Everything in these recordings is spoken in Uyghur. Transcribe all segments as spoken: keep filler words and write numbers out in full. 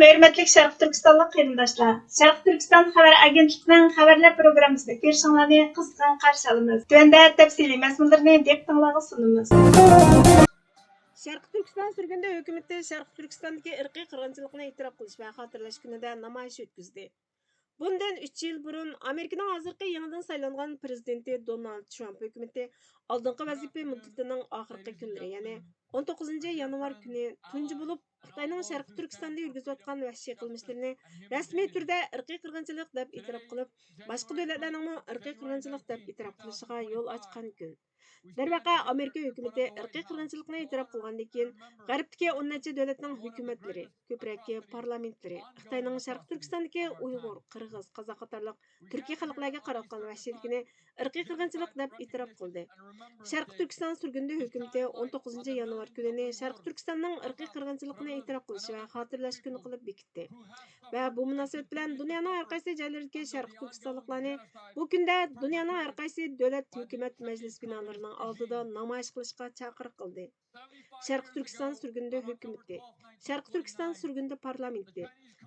ھۆرمەتلىك شەرقىي تۈركىستانلىق قېرىنداشلار، شەرقىي تۈركىستان خەۋەر ئاگېنتلىقىنىڭ خەۋەرلەر پروگراممىسىدا كۆرۈشۈڭلارنى قىزغىن قارشى ئالىمىز. تۆۋەندە تەپسىلىي مەزمۇنلىرىنى دىققىتىڭلارغا سۇنىمىز. شەرقىي تۈركىستان سۈرگۈندە ھۆكۈمىتى شەرقىي تۈركىستاندىكى ئىرقىي قىرغىنچىلىقنى ئېتىراپ قىلىش ۋە خاتىرىلەش كۈنىدە نامايىش ئۆتكۈزدى. بۇندىن ئۈچ يىل بۇرۇن ئامېرىكىنىڭ ھازىرقى يېڭىدىن سايلانغان پىرېزىدېنتى دونالد ترامپ ھۆكۈمىتى ئالدىنقى ۋەزىپە مۇددىتىنىڭ ئاخىرقى كۈنلىرى، يەنى ئون توققۇزىنچى يانۋار كۈنى تۇنجى بولۇپ خىتاينىڭ شەرقىي تۈركىستاندا يۈرگۈزۈۋاتقان ۋەھشىي قىلمىشلىرىنى رەسمىي تۈردە ئىرقىي قىرغىنچىلىق دەپ ئېتىراپ قىلىپ، باشقا دۆلەتلەرنىڭمۇ ئىرقىي قىرغىنچىلىق دەپ ئېتىراپ قىلىشىغا يول ئاچقان كۈن. دەرۋەقە، ئامېرىكا ھۆكۈمىتى ئىرقىي قىرغىنچىلىقنى ئېتىراپ قىلغاندىن كېيىن، غەربتىكى ئون نەچچە دۆلەتنىڭ ھۆكۈمەتلىرى، كۆپرەكى پارلامېنتلىرى، خىتاينىڭ شەرقىي تۈركىستاندىكى ئۇيغۇر، قىرغىز، قازاق قاتارلىق تۈركىي خەلقلەرگە قاراتقان ۋەھشىيلىكىنى ئىرقىي قىرغىنچىلىق دەپ ئېتىراپ قىلدى. شەرقىي تۈركىستان سۈرگۈندە ھۆكۈمىتى ئون توققۇزىنچى يانۋار كۈنىنى شەرقىي تۈركىستاننىڭ ئىرقىي قىرغىنچىلىقىنى ئېتىراپ قىلىش ۋە خاتىرىلەش كۈنى قىلىپ بېكىتتى. ۋە بۇ مۇناسىۋەت بىلەن دۇنيانىڭ ھەر قايسى جايلىرىدىكى شەرقىي تۈركىستانلىقلارنى بۇ كۈندە دۇنيانىڭ ھەر قايسى دۆلەت ھۆكۈمەت مەجلىس بىنالىرىنىڭ ئالدىدا نامايىش قىلىشقا چاقىرىق قىلدى. شەرقىي تۈركىستان سۈرگۈندە ھۆكۈمىتى، شەرقىي تۈركىستان سۈرگۈندە پارلامېنتى،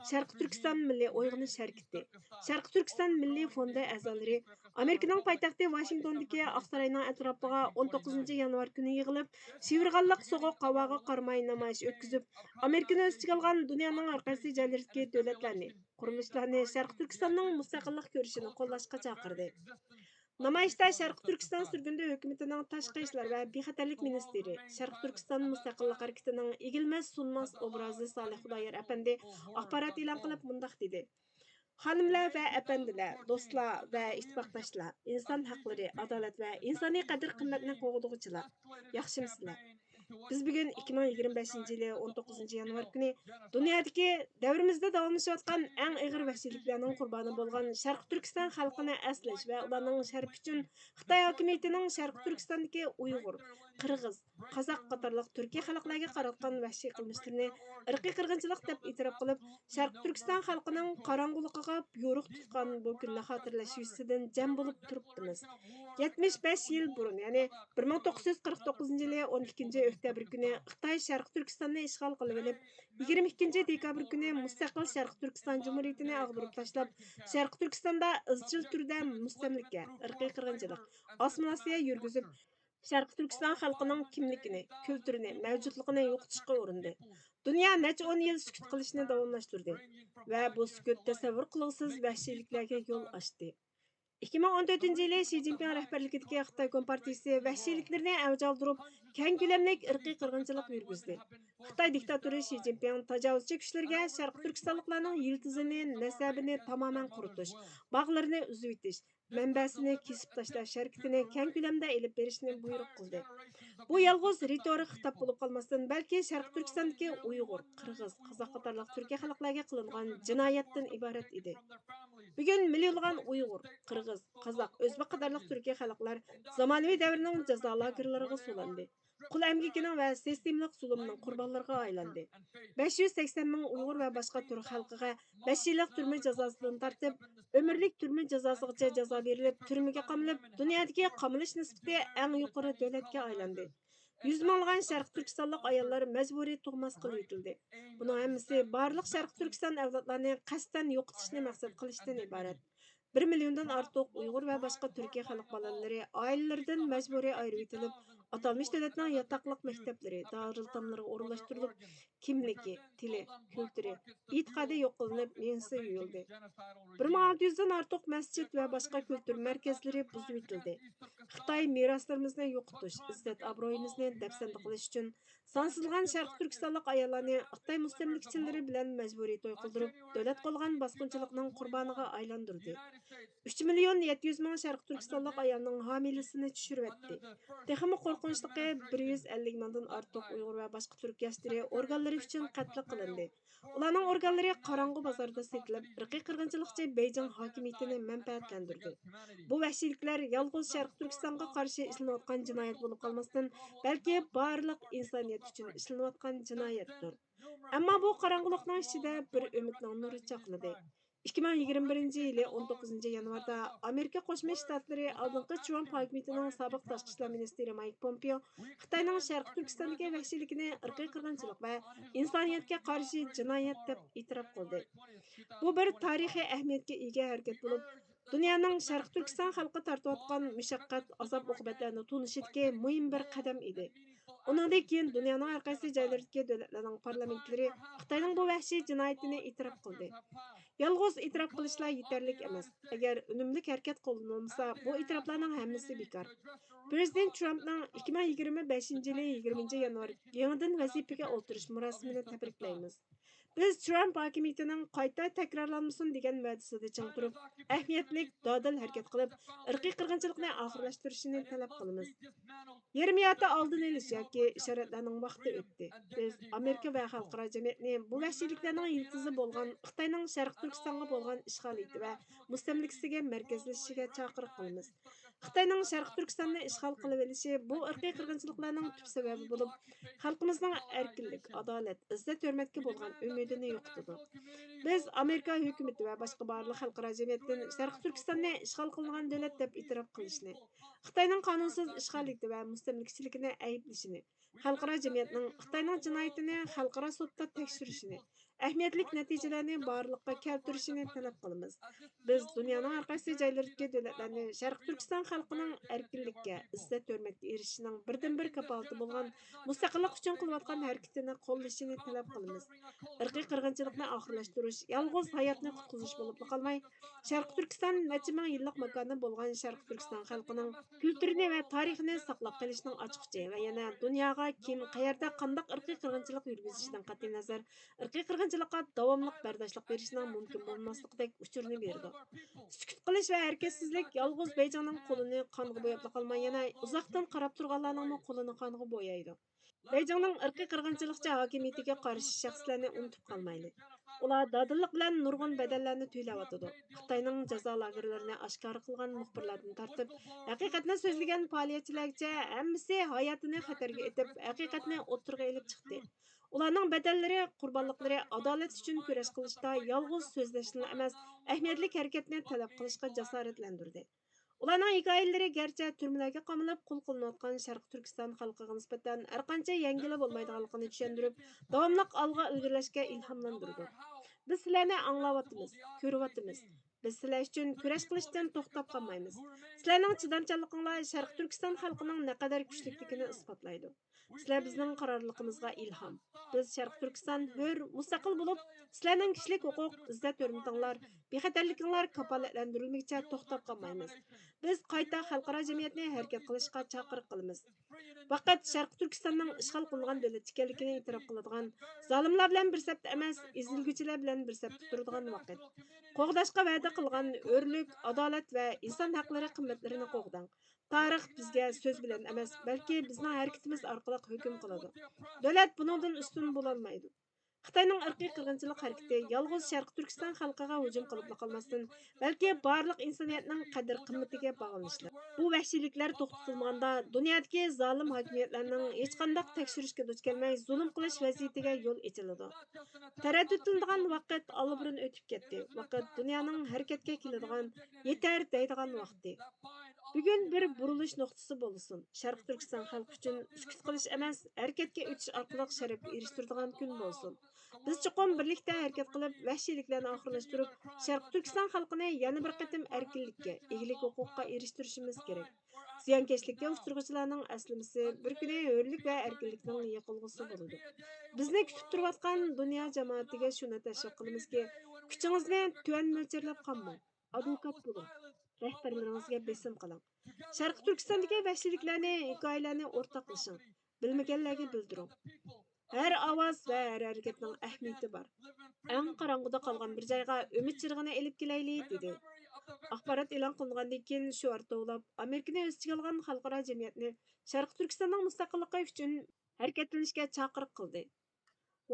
شەرقىي تۈركىستان مىللىي ئويغىنىش ھەرىكىتى، شەرقىي تۈركىستان مىللىي فوندى ئەزالىرى ئامېرىكىنىڭ پايتەختى ۋاشىنگتوندىكى ئاق ساراينىڭ ئەتراپىغا ئون توققۇزىنچى يانۋار كۈنى يىغىلىپ، شىۋىرغانلىق سوغۇق ھاۋاغا قارىماي نامايىش ئۆتكۈزۈپ، ئامېرىكىنى ئۆز ئىچىگە ئالغان دۇنيانىڭ ھەر قايسى جايلىرىدىكى دۆلەتلەرنى، قۇرۇلۇشلارنى شەرقىي تۈركىستاننىڭ مۇستەقىللىق كۈرىشىنى قوللاشقا چاقىردى. نامايىشتا شەرقىي تۈركىستان سۈرگۈندە ھۆكۈمىتىنىڭ تاشقى ئىشلار ۋە بىخەتەرلىك مىنىستىرى، شەرقىي تۈركىستان مۇستەقىللىق ھەرىكىتىنىڭ ئېگىلمەس سۇنماس ئوبرازى سالىھ خۇدايار ئەپەندى ئاخبارات ئېلان قىلىپ مۇنداق دېدى: خانىملار ۋە ئەپەندىلەر، دوستلار ۋە ئىتتىپاقداشلار، ئىنسان ھەقلىرى، ئادالەت ۋە ئىنسانىي قەدىر-قىممەتنى قوغدىغۇچىلار، ياخشىمۇسىلەر؟ بىز بۈگۈن ئىككى مىڭ يىگىرمە بەشىنچى يىلى ئون توققۇزىنچى يانۋار كۈنى دۇنيادىكى دەۋرىمىزدە داۋاملىشىۋاتقان ئەڭ ئېغىر ۋەھشىيلىكلەرنىڭ قۇربانى بولغان شەرقىي تۈركىستان خەلقىنى ئەسلەش ۋە ئۇلارنىڭ شەرىپى ئۈچۈن خىتاي ھاكىمىيىتىنىڭ شەرقىي تۈركىستاندىكى ئۇيغۇر، قىرغىز، قازاق قاتارلىق تۈركىي خەلقلەرگە قاراتقان ۋەھشىي قىلمىشلىرىنى ئىرقىي قىرغىنچىلىق دەپ ئېتىراپ قىلىپ، شەرقىي تۈركىستان خەلقىنىڭ قاراڭغۇلۇقىغا يورۇق تۇتقان بۇ كۈننى خاتىرىلەش يۈزىسىدىن جەم بولۇپ تۇرۇپتىمىز. يەتمىش بەش يىل بۇرۇن، يەنى بىر مىڭ توققۇز يۈز قىرىق توققۇزىنچى يىلى ئون ئىككىنچى ئۆكتەبىر كۈنى خىتاي شەرقىي تۈركىستاننى ئىشغال قىلىۋېلىپ، يىگىرمە ئىككىنچى دېكابىر كۈنى مۇستەقىل شەرقىي تۈركىستان جۇمھۇرىيىتىنى ئاغدۇرۇپ تاشلاپ، شەرقىي تۈركىستاندا ئىزچىل تۈردە مۇستەملىكە، ئىرقىي قىرغىنچىلىق، ئاسسىمىلياتسىيە يۈرگۈزۈپ، شەرقىي تۈركىستان خەلقىنىڭ كىملىكىنى، كۈلتۈرىنى، مەۋجۇتلۇقىنى يوقىتىشقا ئۇرۇندى. دۇنيا نەچچە ئون يىل سۈكۈت قىلىشنى داۋاملاشتۇردى ۋە بۇ سۈكۈت تەسەۋۋۇر قىلغۇسىز ۋەھشىيلىكلەرگە يول ئاچتى. ئىككى مىڭ ئون تۆتىنچى يىلى شى جىنپىڭ رەھبەرلىكىدىكى خىتاي كومپارتىيىسى ۋەھشىيلىكلىرىنى ئەۋج ئالدۇرۇپ، كەڭ كۆلەملىك ئىرقىي قىرغىنچىلىق يۈرگۈزدى. خىتاي دىكتاتورى شى جىنپىڭ تاجاۋۇزچى كۈچلىرىگە شەرقىي تۈركىستانلىقلارنىڭ يىلتىزىنى، نەسەبىنى تامامەن قۇرۇتۇش، باغلىرىنى ئۈزۈۋېتىش، مەنبەسىنى كېسىپ تاشلاش ھەرىكىتىنى كەڭ كۆلەمدە ئېلىپ بېرىشنى بۇيرۇق قىلدى. بۇ يالغۇز رىتورىك خىتاب بولۇپ قالماستىن، بەلكى شەرقىي تۈركىستاندىكى ئۇيغۇر، قىرغىز، قازاق قاتارلىق تۈركىي خەلقلەرگە قىلىنغان جىنايەتتىن ئىبارەت ئىدى. بۈگۈن مىليونلىغان ئۇيغۇر، قىرغىز، قازاق، ئۆزبېك قاتارلىق تۈركىي خەلقلەر زامانىۋى دەۋرنىڭ جازا لاگېرلىرىغا سولاندى. قۇل ئەمگىكىنىڭ ۋە سىستېمىلىق زۇلۇمنىڭ قۇربانلىرىغا ئايلاندى. بەش يۈز سەكسەن مىڭ ئۇيغۇر ۋە باشقا تۈرك خەلقىگە بەش يىللىق تۈرمە جازاسىدىن تارتىپ، ئۆمۈرلۈك تۈرمە جازاسىغىچە جازا بېرىلىپ، تۈرمىگە قامىلىپ، دۇنيادىكى قامىلىش نىسبىتى ئەڭ يۇقىرى دۆلەتكە ئايلاندى. يۈز مىڭلىغان شەرقىي تۈركىستانلىق ئاياللار مەجبۇرىي تۇغماس قىلىۋېتىلدى. بۇنىڭ ھەممىسى بارلىق شەرقىي تۈركىستان ئەۋلادلارنى قەستەن يوقىتىشنى مەقسەت قىلىشتىن ئىبارەت. بىر مىليوندىن ئارتۇق ئۇيغۇر ۋە باشقا تۈركىي خەلق بالىلىرى ئائىلىلىرىدىن مەجبۇرىي ئايرىۋېتىلىپ، ئاتالمىش دۆلەتنىڭ ياتاقلىق مەكتەپلىرى، دارىلئېتاملىرىغا ئورۇنلاشتۇرۇلۇپ، كىملىكى، تىلى، كۈلتۈرى، ئېتىقادى يوق قىلىنىپ، مېڭىسى يۇيۇلدى. بىر مىڭ ئالتە يۈزدىن ئارتۇق مەسچىت ۋە باشقا كۈلتۈر مەركەزلىرى بۇزۇۋېتىلدى. خىتاي مىراسلىرىمىزنى يوقىتىش، ئىززەت-ئابرۇيىمىزنى دەپسەندە قىلىش ئۈچۈن سانسىزلىغان شەرقىي تۈركىستانلىق ئاياللارنى خىتاي مۇستەملىكىچىلىرى بىلەن مەجبۇرىي توي قىلدۇرۇپ، دۆلەت قولىغان باسقۇنچىلىقنىڭ قۇربانىغا ئايلاندۇردى. ئۈچ مىليون يەتتە يۈز مىڭ شەرقىي تۈركىستانلىق ئايالنىڭ ھامىلىسىنى چۈشۈرۈۋەتتى. تېخىمۇ قورقۇنچلۇقى، بىر يۈز ئەللىك مىڭدىن ئارتۇق ئۇيغۇر ۋە باشقا تۈرك ياشلىرى ئورگانلىرى ئۈچۈن قەتل قىلىندى. ئۇلارنىڭ ئورگانلىرى قاراڭغۇ بازاردا سېتىلىپ، ئىرقىي قىرغىنچىلىقچى بېيجىڭ ھاكىمىيىتىنى مەنپەئەتلەندۈردى. بۇ ۋەھشىيلىكلەر يالغۇز شەرقىي تۈركىستانغا قارشى ئىشلىنىۋاتقان جىنايەت بولۇپ قالماستىن، بەلكى بارلىق ئىنسانىيەت ئۈچۈن ئىشلىنىۋاتقان جىنايەتتۇر. ئەمما بۇ قاراڭغۇلۇقنىڭ ئىچىدە بىر ئۈمىدنىڭ نۇرى چاقنىدى. ئىككى مىڭ يىگىرمە بىرىنچى يىلى ئون توققۇزىنچى يانۋاردا ئامېرىكا قوشما شتاتلىرى ئالدىنقى ترامپ ھاكىمىيىتىنىڭ سابىق تاشقى ئىشلار مىنىستىرى مايك پومپېئو خىتاينىڭ شەرقىي تۈركىستاندىكى ۋەھشىيلىكىنى ئىرقىي قىرغىنچىلىق ۋە ئىنسانىيەتكە قارشى جىنايەت دەپ ئېتىراپ قىلدى. بۇ بىر تارىخىي ئەھمىيەتكە ئىگە ھەرىكەت بولۇپ، دۇنيانىڭ شەرقىي تۈركىستان خەلقى تارتىۋاتقان مۇشەققەت، ئازاب-ئوقۇبەتلەرنى تونۇشىدىكى مۇھىم بىر قەدەم ئىدى. ئۇنىڭدىن كېيىن دۇنيانىڭ ھەر قايسى جايلىرىدىكى دۆلەتلەرنىڭ پارلامېنتلىرى خىتاينىڭ بۇ ۋەھشىي جىنايىتىنى ئېتىراپ قىلدى. يالغۇز ئېتىراپ قىلىشلا يېتەرلىك ئەمەس. ئەگەر ئۈنۈملۈك ھەرىكەت قوللىنىلمىسا، بۇ ئېتىراپلارنىڭ ھەممىسى بىكار. پىرېزىدېنت ترامپنىڭ ئىككى مىڭ يىگىرمە بەشىنچى يىلى يىگىرمىنچى يانۋار يېڭىدىن ۋەزىپىگە ئولتۇرۇش مۇراسىمىنى تەبرىكلەيمىز. بىز ترامپ ھاكىمىيىتىنىڭ قايتا تەكرارلانمىسۇن دېگەن ۋەدىسىدە چىڭ تۇرۇپ، ئەھمىيەتلىك، دادىل ھەرىكەت قىلىپ، ئىرقىي قىرغىنچىلىقنى ئاخىرلاشتۇرۇشىنى تەلەپ قىلىمىز. يېرىم يارتى ئالدىنى ئېلىش ياكى ئىشارەتلەرنىڭ ۋاقتى ئۆتتى. بىز ئامېرىكا ۋە خەلقئارا جەمئىيەتنى بۇ ۋەھشىيلىكلەرنىڭ يىلتىزى بولغان خىتاينىڭ شەرقىي تۈركىستانغا بولغان ئىشغالىيىتى ۋە مۇستەملىكىسىگە مەركەزلىشىشىگە چاقىرىق قىلىمىز. خىتاينىڭ شەرقىي تۈركىستاننى ئىشغال قىلىۋېلىشى بۇ ئىرقىي قىرغىنچىلىقلارنىڭ تۈپ سەۋەبى بولۇپ، خەلقىمىزنىڭ ئەركىنلىك، ئادالەت، ئىززەت-ھۆرمەتكە بولغان ئۈمىدىنى يوقىتىدۇ. بىز ئامېرىكا ھۆكۈمىتى ۋە باشقا بارلىق خەلقئارا جەمئىيەتتىن شەرقىي تۈركىستاننى ئىشغال قىلىنغان دۆلەت دەپ ئېتىراپ قىلىشنى، خىتاينىڭ قانۇنسىز ئىشغالىيىتى ۋە مۇستەملىكىچىلىكىنى ئەيىبلىشىنى، خەلقئارا جەمئىيەتنىڭ خىتاينىڭ جىنايىتىنى خەلقئارا سوتتا تەكشۈرۈشىنى، ئەھمىيەتلىك نەتىجىلەرنى بارلىققا كەلتۈرۈشىنى تەلەپ قىلىمىز. بىز دۇنيانىڭ ھەر قايسى جايلىرىدىكى دۆلەتلەرنى شەرقىي تۈركىستان خەلقىنىڭ ئەركىنلىككە، ئىززەت-ھۆرمەتكە ئېرىشىشىنىڭ بىردىنبىر كاپالىتى بولغان مۇستەقىللىق ئۈچۈن قىلىۋاتقان ھەرىكىتىنى قوللىشىنى تەلەپ قىلىمىز. ئىرقىي قىرغىنچىلىقنى ئاخىرلاشتۇرۇش يالغۇز ھاياتنى قۇتقۇزۇش بولۇپلا قالماي، شەرقىي تۈركىستان نەچچە مىڭ يىللىق ماكانى بولغان شەرقىي تۈركىستان خەلقىنىڭ كۈلتۈرىنى ۋە تارىخىنى ساقلاپ قېلىشنىڭ ئاچقۇچى ۋە يەنە دۇنياغا كىم، قەيەردە، قانداق ئىرقىي قىرغىنچىلىق يۈرگۈزۈشىدىن قەتئىينەزەر، ئىرقىي قىرغىنچىلىققا داۋاملىق بەرداشلىق بېرىشنىڭ مۇمكىن بولماسلىقىدەك ئۇچۇرنى بېرىدۇ. سۈكۈت قىلىش ۋە ھەرىكەتسىزلىك يالغۇز بېيجىڭنىڭ قولىنى قانغا بوياپلا قالماي، يەنە ئۇزاقتىن قاراپ تۇرغانلارنىڭمۇ قولىنى قانغا بويايدۇ. بېيجىڭنىڭ ئىرقىي قىرغىنچىلىقچى ھاكىمىيىتىگە قارشى شەخسلەرنى ئۇنتۇپ قالمايلى. ئۇلار دادىللىق بىلەن نۇرغۇن بەدەللەرنى تۆلەۋاتىدۇ. خىتاينىڭ جازا لاگېرلىرىنى ئاشكارا قىلغان مۇخبىرلاردىن تارتىپ، ھەقىقەتنى سۆزلىگەن پائالىيەتچىلەرگىچە ھەممىسى ھاياتىنى خەتەرگە ئېتىپ، ھەقىقەتنى ئوتتۇرىغا ئېلىپ چىقتى. ئۇلارنىڭ بەدەللىرى، قۇربانلىقلىرى ئادالەت ئۈچۈن كۈرەش قىلىشتا يالغۇز سۆزلەشنىلا ئەمەس، ئەھمىيەتلىك ھەرىكەتنى تەلەپ قىلىشقا جاسارەتلەندۈردى. ئۇلارنىڭ ھېكايىلىرى گەرچە تۈرمىلەرگە قامىلىپ قۇل قىلىنىۋاتقان شەرقىي تۈركىستان خەلقىگە نىسبەتەن ھەرقانچە يەڭگىللا بولمايدىغانلىقىنى چۈشەندۈرۈپ، داۋاملىق ئالغا ئىلگىرىلەشكە ئىلھاملاندۇرىدۇ. بىز سىلەرنى ئاڭلاۋاتىمىز، كۆرۈۋاتىمىز. بىز سىلەر ئۈچۈن كۈرەش قىلىشتىن توختاپ قالمايمىز. سىلەرنىڭ چىدامچانلىقىڭلار شەرقىي تۈركىستان خەلقىنىڭ نەقەدەر كۈچلۈكلۈكىنى ئىسپاتلايدۇ. سىلەر بىزنىڭ قارارلىقىمىزغا ئىلھام. بىز شەرقىي تۈركىستان ھۆر، مۇستەقىل بولۇپ، سىلەرنىڭ كىشىلىك ھوقۇق، ئىززەت-ھۆرمىتىڭلار، بىخەتەرلىكىڭلار كاپالەتلەندۈرۈلمىگىچە توختاپ قالمايمىز. بىز قايتا خەلقئارا جەمئىيەتنى ھەرىكەت قىلىشقا چاقىرىق قىلىمىز. پەقەت شەرقىي تۈركىستاننىڭ ئىشغال قىلىنغان دۆلەت ئىكەنلىكىنى ئېتىراپ قىلىدىغان، زالىملار بىلەن بىر سەپتە ئەمەس، ئېزىلگۈچىلەر بىلەن بىر سەپتە تۇرىدىغان ۋاقىت. قوغداشقا ۋەدە قىلغان ھۆرلۈك، ئادالەت ۋە ئىنسان ھەقلىرى قىممەتلىرىنى قوغداڭ. تارىخ بىزگە سۆز بىلەن ئەمەس، بەلكى بىزنىڭ ھەرىكىتىمىز ئارقىلىق ھۆكۈم قىلىدۇ. دۆلەت بۇنىڭدىن ئۈستۈن بولالمايدۇ. خىتاينىڭ ئىرقىي قىرغىنچىلىق ھەرىكىتى يالغۇز شەرقىي تۈركىستان خەلقىگە ھۇجۇم قىلىپلا قالماستىن، بەلكى بارلىق ئىنسانىيەتنىڭ قەدىر-قىممىتىگە باغلىنىشلىق. بۇ ۋەھشىيلىكلەر توختىتىلمىغاندا، دۇنيادىكى زالىم ھاكىمىيەتلەرنىڭ ھېچقانداق تەكشۈرۈشكە دۇچ كەلمەي، زۇلۇم قىلىش ۋەزىيىتىگە يول ئېچىلىدۇ. تەرەددۇتلىنىدىغان ۋاقىت ئاللىبۇرۇن ئۆتۈپ كەتتى. ۋاقىت دۇنيانىڭ ھەرىكەتكە كېلىدىغان، يېتەر دەيدىغان ۋاقتى. بۈگۈن بىر بۇرۇلۇش نۇقتىسى بولسۇن. شەرقىي تۈركىستان خەلقى ئۈچۈن سۈكۈت قىلىش ئەمەس، ھەرىكەتكە ئۆتۈش ئارقىلىق شەرەپكە ئېرىشتۈرىدىغان كۈن بولسۇن. بىز چوقۇم بىرلىكتە ھەرىكەت قىلىپ، ۋەھشىيلىكلەرنى ئاخىرلاشتۇرۇپ، شەرقىي تۈركىستان خەلقىنى يەنە بىر قېتىم ئەركىنلىككە، ئىگىلىك ھوقۇققا ئېرىشتۈرۈشىمىز كېرەك. زىيانكەشلىككە ئۇچرىغۇچىلارنىڭ ئەسلىمىسى بىر كۈنى ھۆرلۈك ۋە ئەركىنلىكنىڭ يېقىلغۇسى بولىدۇ. بىزنى كۈتۈپ تۇرۇۋاتقان دۇنيا جامائىتىگە شۇنى تەشۋىق قىلىمىزكى، كۈچىڭىزنى تۆۋەن مۆلچەرلەپ قالماڭ. ئادۋوكات بولۇڭ. رەھبەرلىرىڭىزگە بېسىم قىلىڭ. شەرقىي تۈركىستاندىكى ۋەھشىيلىكلەرنى، ھېكايىلەرنى ئورتاقلىشىڭ. بىلمىگەنلەرگە بىلدۈرۈڭ. ھەر ئاۋاز ۋە ھەر ھەرىكەتنىڭ ئەھمىيىتى بار. ئەڭ قاراڭغۇدا قالغان بىر جايغا ئۈمىد چىرىغىنى ئېلىپ كېلەيلى، دېدى. ئاخبارات ئېلان قىلىنغاندىن كېيىن شوئار توۋلاپ، ئامېرىكىنى ئۆز ئىچىگە ئالغان خەلقئارا جەمئىيەتنى شەرقىي تۈركىستاننىڭ مۇستەقىللىقى ئۈچۈن ھەرىكەتلىنىشكە چاقىرىق قىلدى.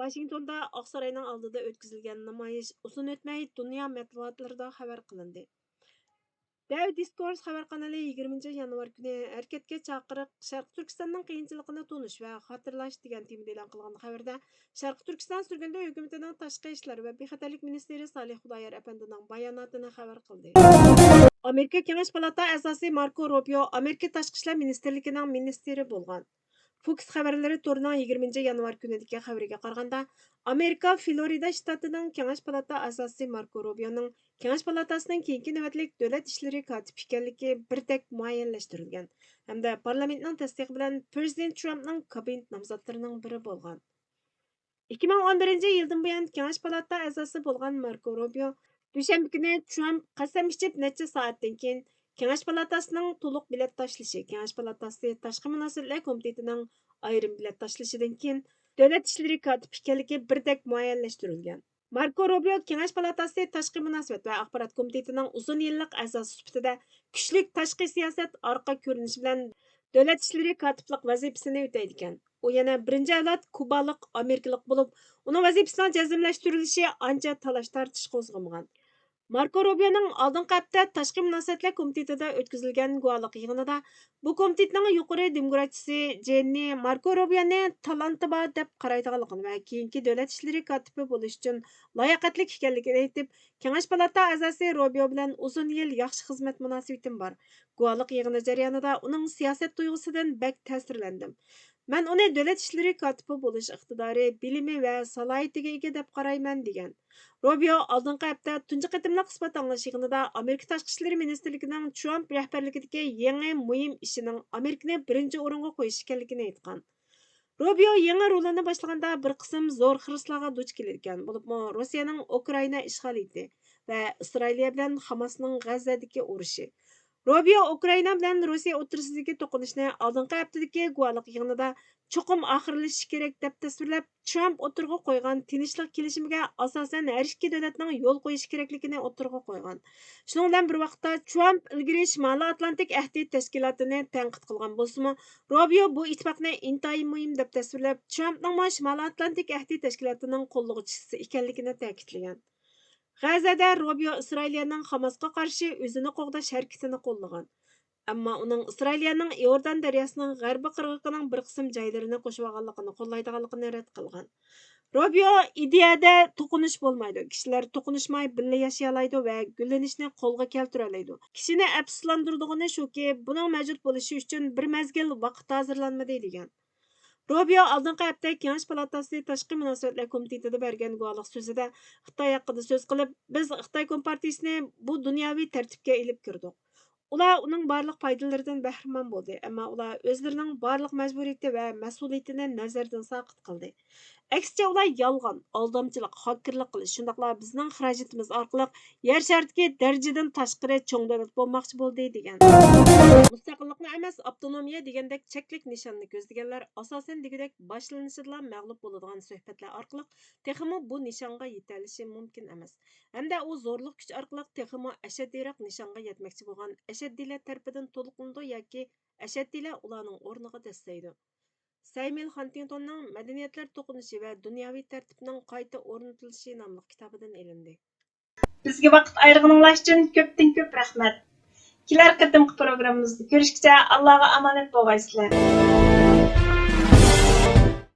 ۋاشىنگتوندا ئاقساراينىڭ ئالدىدا ئۆتكۈزۈلگەن نامايىش ئۇزۇن ئۆتمەي دۇنيا مەتبۇئاتلىرىدا خەۋەر قىلىندى. دەۋ دىسكورس خەۋەر قانىلى يىگىرمىنچى يانۋار كۈنى ھەرىكەتكە چاقىرىق، شەرقىي تۈركىستاننىڭ قىيىنچىلىقىنى تونۇش ۋە خاتىرىلەش دېگەن تېمىدا ئېلان قىلغان خەۋىرىدە، شەرقىي تۈركىستان سۈرگۈندە ھۆكۈمىتىنىڭ تاشقى ئىشلار ۋە بىخەتەرلىك مىنىستىرى سالىھ خۇدايار ئەپەندىنىڭ باياناتىنى خەۋەر قىلدى. ئامېرىكا كېڭەش پالاتا ئەزاسى ماركو روبىيو ئامېرىكا تاشقى ئىشلار مىنىستىرلىكىنىڭ مىنىستىرى بولغان. فوكس خەۋەرلىرى تورىنىڭ يىگىرمىنچى يانۋار كۈنىدىكى خەۋىرىگە قارىغاندا، ئامېرىكا فلورىدا شتاتىنىڭ كېڭەش پالاتا ئەزاسى ماركو روبىيونىڭ كېڭەش پالاتاسىنىڭ كېيىنكى نۆۋەتلىك دۆلەت ئىشلىرى كاتىپى ئىكەنلىكى بىردەك مۇئەييەنلەشتۈرۈلگەن ھەمدە پارلامېنتنىڭ تەستىقى بىلەن پىرېزىدېنت ترامپنىڭ كابىنېت نامزاتلىرىنىڭ بىرى بولغان. ئىككى مىڭ ئون بىرىنچى يىلدىن بۇيان كېڭەش پالاتا ئەزاسى بولغان ماركو روبىيو دۈشەنبە كۈنى ترامپ قەسەم ئىچىپ نەچچە سائەتتىن كېيىن كېڭەش پالاتاسىنىڭ تولۇق بېلەت تاشلىشى، كېڭەش پالاتاسى تاشقى مۇناسىۋەتلەر كومىتېتىنىڭ ئايرىم بېلەت تاشلىشىدىن كېيىن دۆلەت ئىشلىرى كاتىپى ئىكەنلىكى بىردەك مۇئەييەنلەشتۈرۈلگەن. ماركو روبىيو كېڭەش پالاتاسى تاشقى مۇناسىۋەت ۋە ئاخبارات كومىتېتىنىڭ ئۇزۇن يىللىق ئەزاسى سۈپىتىدە كۈچلۈك تاشقى سىياسەت ئارقا كۆرۈنۈشى بىلەن دۆلەت ئىشلىرى كاتىپلىق ۋەزىپىسىنى ئۆتەيدىكەن. ئۇ يەنە بىرىنچى ئەۋلاد كۇبالىق ئامېرىكىلىق بولۇپ، ئۇنىڭ ۋەزىپىسىنىڭ جەزملەشتۈرۈلۈشى ئانچە تالاش-تارتىش قوزغىمىغان. ماركو روبىيونىڭ ئالدىنقى ھەپتە تاشقى مۇناسىۋەتلەر كومىتېتىدا ئۆتكۈزۈلگەن گۇۋاھلىق يىغىنىدا بۇ كومىتېتنىڭ يۇقىرى دېموكراتچىسى جېننى ماركو روبىيونى تالانتى بار دەپ قارايدىغانلىقىنى ۋە كېيىنكى دۆلەت ئىشلىرى كاتىپى بولۇش ئۈچۈن لاياقەتلىك ئىكەنلىكىنى ئېيتىپ، كېڭەش پالاتا ئەزاسى روبىيو بىلەن ئۇزۇن يىل ياخشى خىزمەت مۇناسىۋىتىم بار. گۇۋاھلىق يىغىنى جەريانىدا ئۇنىڭ سىياسەت تۇيغۇسىدىن بەك تەسىرلەندىم. مەن ئۇنى دۆلەت ئىشلىرى كاتىپى بولۇش ئىقتىدارى، بىلىمى ۋە سالاھىيىتىگە ئىگە دەپ قارايمەن، دېگەن. روبىيو ئالدىنقى ھەپتە تۇنجى قېتىملىق ئىسپات ئاڭلاش يىغىنىدا ئامېرىكا تاشقى ئىشلىرى مىنىستىرلىكىنىڭ ترامپ رەھبەرلىكىدىكى يېڭى مۇھىم ئىشىنىڭ ئامېرىكىنى بىرىنچى ئورۇنغا قويۇش ئىكەنلىكىنى ئېيتقان. روبىيو يېڭى رولىنى باشلىغاندا بىر قىسىم زور خىرىسلارغا دۇچ كېلىدىكەن، بولۇپمۇ روسىيەنىڭ ئۇكرائىنا ئىشغالىيىتى ۋە ئىسرائىلىيە بىلەن خاماسنىڭ غەززەدىكى ئۇرۇشى. روبىيو ئۇكرائىنا بىلەن روسىيە ئوتتۇرىسىدىكى توقۇنۇشنى ئالدىنقى ھەپتىدىكى گۇۋاھلىق يىغىنىدا چوقۇم ئاخىرلىشىشى كېرەك دەپ تەسۋىرلەپ، ترامپ ئوتتۇرىغا قويغان تىنچلىق كېلىشىمىگە ئاساسەن ھەر ئىككى دۆلەتنىڭ يول قويۇشى كېرەكلىكىنى ئوتتۇرىغا قويغان. شۇنىڭ بىلەن بىر ۋاقىتتا، ترامپ ئىلگىرى شىمالىي ئاتلانتىك ئەھدى تەشكىلاتىنى تەنقىد قىلغان بولسىمۇ، روبىيو بۇ ئىتتىپاقنى ئىنتايىن مۇھىم دەپ تەسۋىرلەپ، ترامپنىڭمۇ شىمالىي ئاتلانتىك ئەھدى تەشكىلاتىنىڭ قوللىغۇچىسى ئىكەنلىكىنى تەكىتلىگەن. غەززەدە روبىيو ئىسرائىلىيەنىڭ خاماسقا قارشى ئۆزىنى قوغداش ھەرىكىتىنى قوللىغان. ئەمما ئۇنىڭ ئىسرائىلىيەنىڭ ئىئوردان دەرياسىنىڭ غەربىي قىرغىقىنىڭ بىر قىسىم جايلىرىنى قوشۇۋالغانلىقىنى قوللايدىغانلىقىنى رەت قىلغان. روبىيو ئىدىيەدە توقۇنۇش بولمايدۇ، كىشىلەر توقۇنۇشماي بىللە ياشىيالايدۇ ۋە گۈللىنىشنى قولغا كەلتۈرەلەيدۇ. كىشىنى ئەپسۇسلاندۇرىدىغىنى شۇكى، بۇنىڭ مەۋجۇت بولۇشى ئۈچۈن بىر مەزگىل ۋاقىت ھازىرلانمىدى، دېگەن. روبىيو ئالدىنقى ھەپتە كېڭەش پالاتاسى تاشقى مۇناسىۋەتلەر كومىتېتىدا بەرگەن گۇۋاھلىق سۆزىدە خىتاي ھەققىدە سۆز قىلىپ، بىز خىتاي كومپارتىيىسىنى بۇ دۇنياۋى تەرتىپكە ئېلىپ كىردۇق. ئۇلار ئۇنىڭ بارلىق پايدىلىرىدىن بەھرىمەن بولدى، ئەمما ئۇلار ئۆزلىرىنىڭ بارلىق مەجبۇرىيىتى ۋە مەسئۇلىيىتىنى نەزەردىن ساقىت قىلدى. ئەكسىچە، ئۇلار يالغان، ئالدامچىلىق، ھاككېرلىق قىلىش، شۇنداقلا بىزنىڭ خىراجىتىمىز ئارقىلىق يەر شارىدىكى دەرىجىدىن تاشقىرى چوڭ دۆلەت بولماقچى بولدى، دېگەن. مۇستەقىللىقنى ئەمەس، ئاپتونومىيە دېگەندەك چەكلىك نىشاننى كۆزلىگەنلەر ئاساسەن دېگۈدەك باشلىنىشىدىلا مەغلۇپ بولىدىغان سۆھبەتلەر ئارقىلىق تېخىمۇ بۇ نىشانغا يېتەلىشى مۇمكىن ئەمەس. ھەمدە ئۇ زورلۇق كۈچ ئارقىلىق تېخىمۇ ئەشەددىيرەك نىشانغا يەتمەكچى بولغان ئەشەددىيلەر تەرىپىدىن تولۇقلىنىدۇ ياكى ئەشەددىيلەر ئۇلارنىڭ ئورنىغا دەسسەيدۇ. سەيمىل خانتىڭتوننىڭ مەدەنىيەتلەر توقۇنۇشى ۋە دۇنياۋى تەرتىپنىڭ قايتا ئورنىتىلىشى ناملىق كىتابىدىن ئېلىندى. بىزگە ۋاقىت ئايرىغىنىڭلار ئۈچۈن كۆپتىن كۆپ رەھمەت. كېلەر قېتىمقى پروگراممىمىزدا كۆرۈشكىچە ئاللاغا ئامانەت بولغايسىلەر.